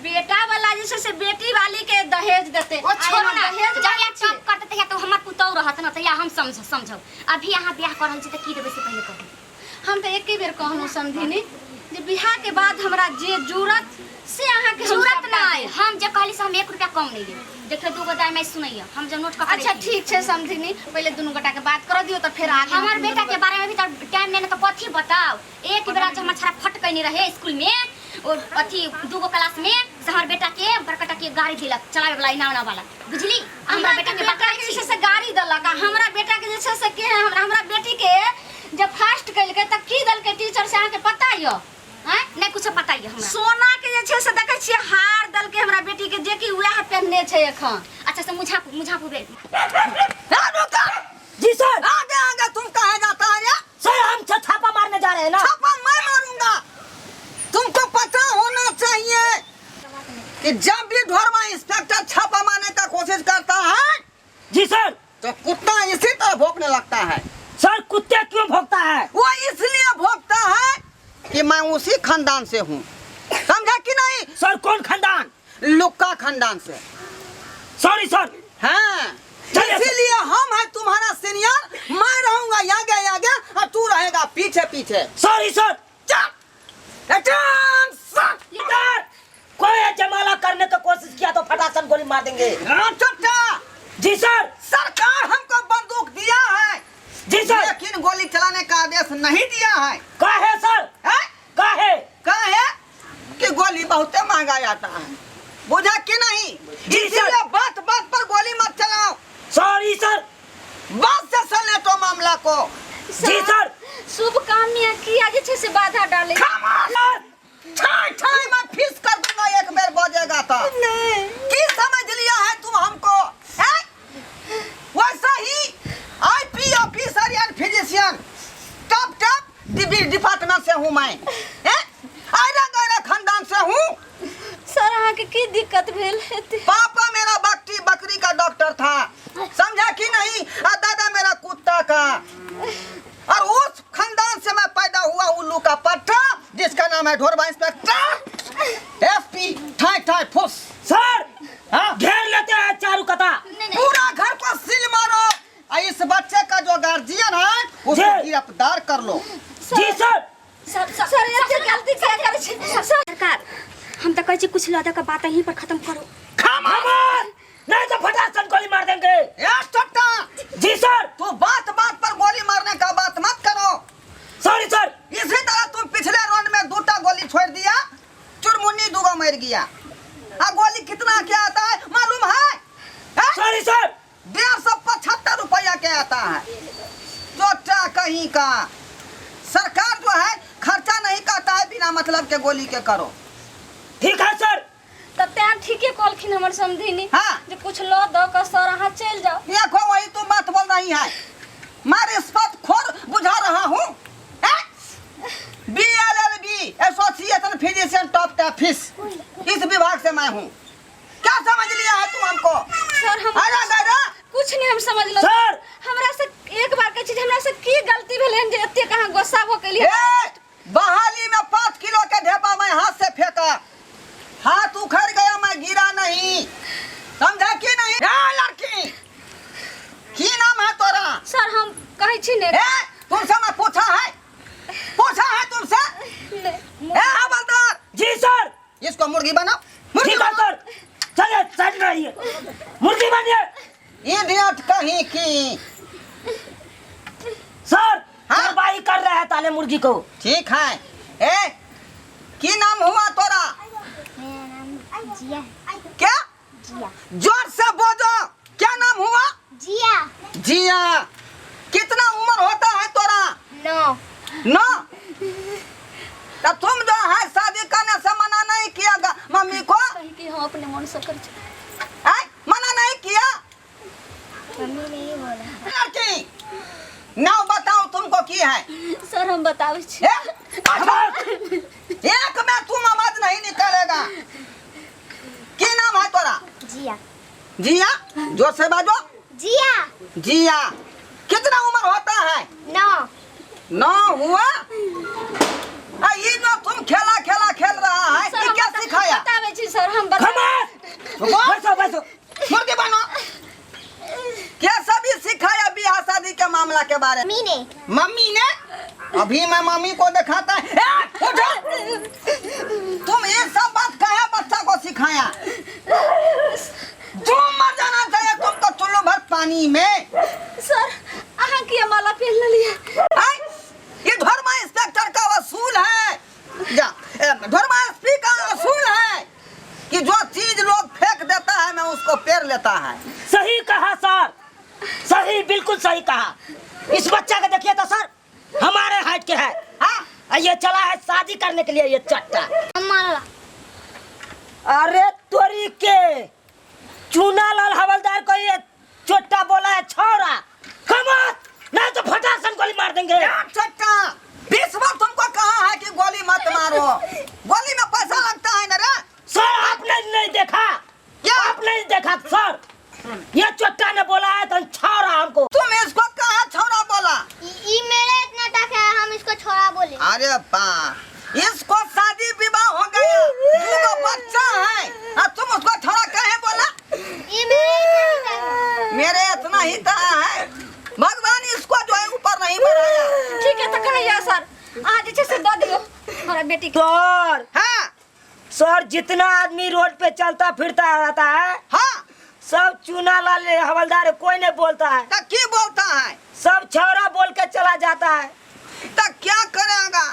बेटा वाला जे छै से बेटी वाली के दहेज देते। ओ छोड़ू ना, दहेज जहिया मांगै छियै। टॉप करते तहिया तो हमर पुतौह रहत ना, तहिया हम समझ समझब। अभी अहाँ बियाह कर रहल छी तऽ की देबै से पहिले कहू। हम तऽ एके बेर कहलहुँ समधिनी जे बियाह के बाद हमरा जे जुड़त से अहाँके हम जरूरत सबटा नहीं, देब। हम जे कहली से हम 1 रुपया कम नहीं लेब। देखियो दूगो दाय माय सुनैया, हम जे नोट कऽ के अच्छा रखी। ठीक छै समधिनी, पहिले दुनू गोटा के बात कर दियौ तऽ फेर आगे हमर बेटा के बारे में भी तऽ टाइम नहीं तऽ कथी बताओ। एक बेरा जे हमर छड़ा फट कइने रहे स्कूल में, ओ अथी दूगो क्लास में से हमर बेटा के बड़कटा के गाड़ी दिलक चलावे वाला इना वाला, बुझली? हमरा हमरा बेटा के बेटा बकरा के जे छै से गाड़ी देलक, आ हमरा बेटा के जे छै से के हमरा हमरा बेटी के जब फर्स्ट केलकै तऽ की देलकै टीचर से अहाँके पता यऽ? हैं? नहीं कुछ पता यऽ हमरा। सोना के जे छै से देखै छियै हार देलकै हमरा बेटी के, जे कि वएह पहिनने छै एखन। अच्छा से मुझापू मुझापू बे। जी सर। आगे आगे तुम कहाँ जाता है रे? सर हम छापा मारने जा रहे हैं ना। छापा मैं मारूंगा, तुमको पता होना चाहिए कि जब भी ढोरवा इंस्पेक्टर छापा मारने का कोशिश करता है, जी सर, तो कुत्ता इसी तरह भौंकने लगता है। सर कुत्ते क्यों भौंकता है? वो इसलिए भौंकता है कि मैं उसी खानदान से हूँ, समझा कि नहीं? सर कौन खानदान? लुक्का खानदान से। Sorry sir. हाँ, चलिए सर। इसीलिए हम है तुम्हारा सीनियर, मैं रहूंगा आगे आगे और तू रहेगा पीछे पीछे। Sorry sir. चल। अटेंशन। सर कोई जमाला करने का कोशिश किया तो फटाफट गोली मार देंगे। हाँ, चुपचाप। जी सर। सरकार हमको बंदूक दिया है। जी सर। लेकिन गोली चलाने का आदेश नहीं दिया है। काहे सर? हैं? काहे? काहे कि गोली बहुत महंगा आता है, बुझा कि नहीं? जी सर। इसीलिए बात बात पर गोली मत चलाओ। Sorry sir. बात से समेटो मामला को। जी सर। शुभ काम में किया जे छै से बाधा डाले। खामोश। ठाई ठाई मैं फीस कर दूंगा, एक बेर बजेगा तो। नहीं। की समझ लिया है तुम हमको? हैं? वैसा ही IP officer and physician top top department से हूँ मैं, हैं? आयरा गैरा खानदान से हूँ। सर अहाँ के की दिक्कत भेल हेतै? पापा मेरा बकरी बकरी का डॉक्टर था, समझा कि नहीं? और दादा मेरा कुत्ता का, और उस खानदान से मैं पैदा हुआ उल्लू का पट्टा, जिसका नाम है ढोरबा इंस्पेक्टर एसपी। ठाई ठाई फुस। सर हाँ? घेर लेते हैं चारू कता। नहीं, नहीं। पूरा घर को सील मारो, और इस बच्चे का जो गार्जियन है उसको जी। गिरफ्तार कर लो। जी sir. Sir, sir, sir, एते सर, गलती किया करै छी? सर। सरकार, हम तो कहै छी कुछ लऽ दऽ कऽ बात यहीं पर खत्म करो। खामोश, नहीं तो फटाफट गोली मार देंगे। ए चट्टा। जी सर। तू बात बात पर गोली मारने का बात मत करो। Sorry sir. इसी तरह तुम पिछले राउंड में दूटा गोली छोड़ दिया, चुरमुन्नी दूगो मर गया। आ गोली कितना के आता है मालूम है? हैं? Sorry sir. 175 रुपया के आता है। चोटा कहीं का सरकार जो है खर्चा नहीं करता है बिना मतलब के गोली के करो। ठीक है सर। तब तें ठीके कहलखिन हमर समधिनी। हाँ। जे कुछ ल the क सर अहाँ चलि जाओ। देखो वही तुम बात बोल रही है, मैं रिश्वत खोर बुझा रहा हूँ। B L L B association physician top top fees, इस विभाग से मैं हूँ। क्या समझ लिया है तुम हमको? सर हम अरे दादा कुछ नहीं हम समझ लो सर। हमरा से एक बार के चीज हमरा से की गलती भेलै जे एते कहाँ गुस्सा भ गेलियै? ए, बहाली में 5 किलो के ढेपा मैं हाथ से फेंका, हाथ उखड़ गया, मैं गिरा नहीं, समझा कि नहीं? ए लड़की, की नाम है तोरा? सर हम कहै छी ने। ए, तुमसे मैं पूछा है, पूछा है तुमसे? नहीं। ए हवलदार। जी सर। इसको मुर्गी बनाओ। मुर्गी ठीक है बनाओ। सर, चलिए साइड में आइए, मुर्गी बनिए। इडियट कहीं की। सर हाँ? कार्रवाई कर रहे हैं ताले मुर्गी को। ठीक है। ए की नाम हुआ तोरा? मेरा नाम जिया। क्या? जिया। जोर से बोलो, क्या नाम हुआ? जिया। जिया। कितना उम्र होता है तोरा? 9। 9? तो तुम जो है शादी करने से मना नहीं किया मम्मी को? कही कि हम अपने मन से कर छी। हैं? मना नहीं किया? मम्मी नहीं बोला। लड़की नाव बताओ तुमको की है? सर हम बताबै छी। ए? एक में तुम आवाज नहीं निकालेगा। की नाम है तोरा? जिया। जिया, जोर से बाजो। जिया। जिया। कितना उम्र होता है? 9। 9 हुआ? आ ये जो तुम खेला खेला खेल रहा है सर, ये हम क्या सिखाया? बताबै छी सर, हम बता खमास, बैसो बैसो। मुर्गी बनो। क्या सब ये सिखाया बियाह शादी के मामला के बारे में? मम्मी ने। मम्मी ने? अभी मैं मम्मी को दिखाता है। ए, उठो। तुम ये सब बात कहे बच्चा को सिखाया? तुम मर जाना चाहिए तुमको चुल्लू भर पानी में। सर, अहाँ किया माला पहन लेलियै? आय, ये धर्मा इंस्पेक्टर का वसूल है। जा, धर्मा एसपी का वसूल है कि जो चीज लोग फेंक देता है मैं उसको पेर लेता है। सही कहा सर, सही, बिल्कुल सही कहा। इस बच्चा को देखिए तो सर, हमारे हाइट के है। हाँ? और ये चला है शादी करने के लिए ये चट्टा। माला। अरे तोरी के चूना लाल हवलदार को ये चोट्टा बोला है छोरा। कमत नहीं तो फटाक से गोली मार देंगे। क्या चट्टा? 20 बार तुमको कहा है कि गोली मत मारो, गोली में पैसा लगता है ना रे। सर आपने नहीं देखा क्या? आपने नहीं देखा सर, ये चोट्टा ने बोला है तो छोरा हमको। तुम इसको कहा छोरा बोला? ये मेरे इतना टक है, हम इसको छोरा बोले। अरे बा, इसको शादी विवाह हो गया, दूगो बच्चा है और तुम उसको छोरा कहे बोला? ये मेरे इतना ही तक है। मेरे इतना ही था है, भगवान इसको जो है ऊपर नहीं बढ़ाया। ठीक है तो कहिया सर, आज जे से दऽ दियौ हमरा बेटी के। सर। हाँ। सर जितना आदमी रोड पे चलता फिरता रहता है, हाँ, सब चूना लाल हवलदार कोई नहीं बोलता है। तो की बोलता है? सब छौरा बोल के चला जाता है। तो क्या करेगा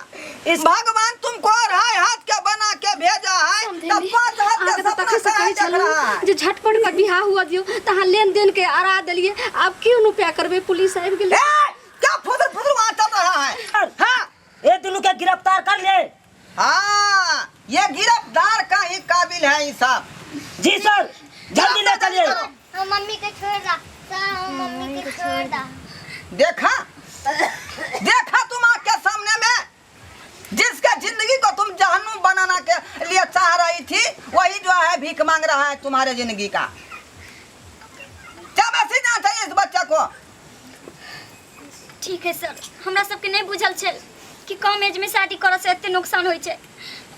इस भगवान तुमको अढ़ाई हाथ के बना के भेजा है, तो 5 हाथ के अहाँके तऽ सपना तखन से काहे कहै देख छलहुँ रहा है? जे झटपट के बियाह हुआ दियौ, तऽ अहाँ लेन देन के अड़ा देलियै। आब की रुपया करबै, पुलिस आबि गेलै। ए, क्या फुदर फुदर वहाँ चल रहा है? सर, हाँ। ये दोनों के गिरफ्तार कर ले। हाँ, ये गिरफ्तार का ही काबिल है ये सब। जी सर, जल्दी ले चलिए। हम मम्मी के छोड़ दा सर, हम मम्मी के छोड़ दा। देखा देखा तुम आँख के सामने में जिसके जिंदगी को तुम जहन्नुम बनाना के लिए चाह रही थी, वही जो है भीख मांग रहा है तुम्हारे जिंदगी का। जब ऐसे जाना चाहिए इस बच्चा को। ठीक है सर, हमरा सबके नहीं बुझल छल कि कम एज में शादी करे से एते नुकसान होय छै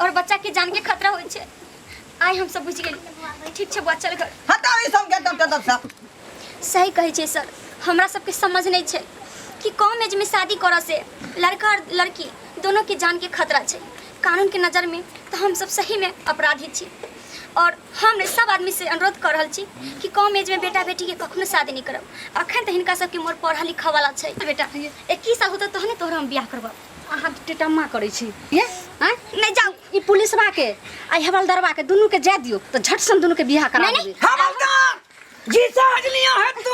और बच्चा के जान के खतरा होय छै। आइ हम सब बुझि गेली। ठीक छै बुआ, चल घर। हटाओ ई सब के एकदम सब। सही कहै छै सर, हमरा सबके समझ नहीं छै कि कम एज में शादी करे से लड़का और लड़की दोनों के जान के खतरा छै। कानून के नज़र में तो हम सब सही में अपराधी छी और हम सब आदमी से अनुरोध कर रहल छी कि कम एज में बेटा बेटी के कखनो शादी नहीं करब। अखन तो हिनका सबके मोर पढ़ल लिखल वाला छै। बेटा 21 साल होतौ तहने तोहरा हम बियाह करब। अहाँ टेटम्मा करै छी ये? आँय? नहीं जाउ। ई पुलिसवा के आ ई हवलदारवा के दुनू के जाय दियौ तऽ झट सन दुनू के बियाह करा नहीं, देबै। हवलदार जी सर। समझ लिया है तू?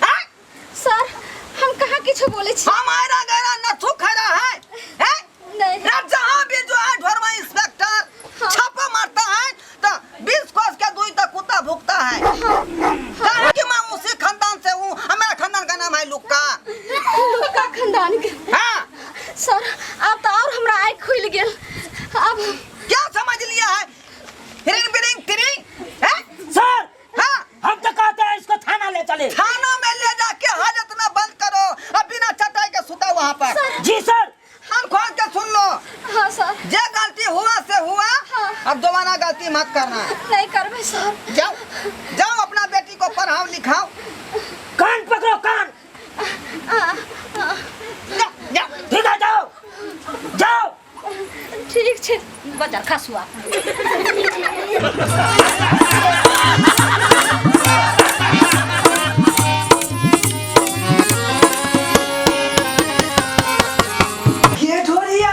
आँय? सर हम कहाँ किछु बोलै छी? हम आयरा गैरा नथु खड़ा है, हैं? नहीं। ना जहाँ भी जो है ढोरवा इंस्पेक्टर छापा मारता है तो 20 कोस के दुई तक कुत्ता भुकता है। कहा कि मैं उसी खानदान से हूँ, मेरा खानदान का नाम है लुक्का। लुक्का खानदान के? हाँ। सर अब तो और हमरा आँख खुलि गेल। अब क्या समझ लिया है? हिरिंग बिरिंग तिरिंग, हैं? सर। हाँ। हम तो कहते हैं इसको थाना ले चले। थाना में ले जाके हाजत में बंद करो, अब बिना चटाई के सुता वहाँ पर। जी सर। हम खोल के सुन लो। हाँ सर। जे गलती हुआ से हुआ, हाँ। अब दोबारा गलती मत करना। नहीं करबे सर। जाओ जाओ अपना बेटी को पढ़ाओ लिखाओ। कान पकड़ो कान। जाओ जाओ। ठीक है जाओ जाओ। ठीक छे बजार खसुआ। ये ढोरिया,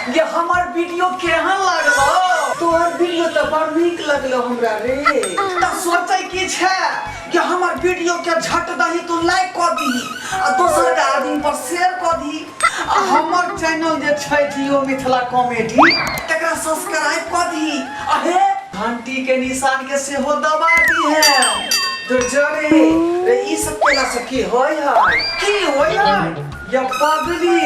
ये हमर वीडियो केहन लागलो? तोहर वीडियो तो बड़ नीक लगलो हमरा रे। त सोचै की छै कि हमर वीडियो के झट दही तू लाइक क दीही आ दोसर के आदमी पर शेयर क दीही आ हमर चैनल जे छै जियो मिथिला कॉमेडी तकरा सब्सक्राइब क दीही आ हे घंटी के निशान के सेहो दबा दीहे। तो जरे रे ई सब केला से की होय है? की होय है? या पगली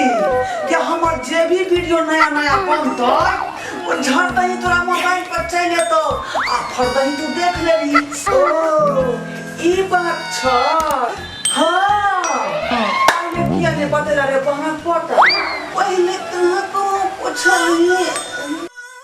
या हमर जे भी वीडियो नया नया बनतै ओ झट दही तोरा मोबाइल पर चलि एतौ आ फट दही तू देख लेबही। ओ ई बात छ। हाँ पहिले किया ने बतेला रे बहन पोता, पहिले कहाँ को छलही।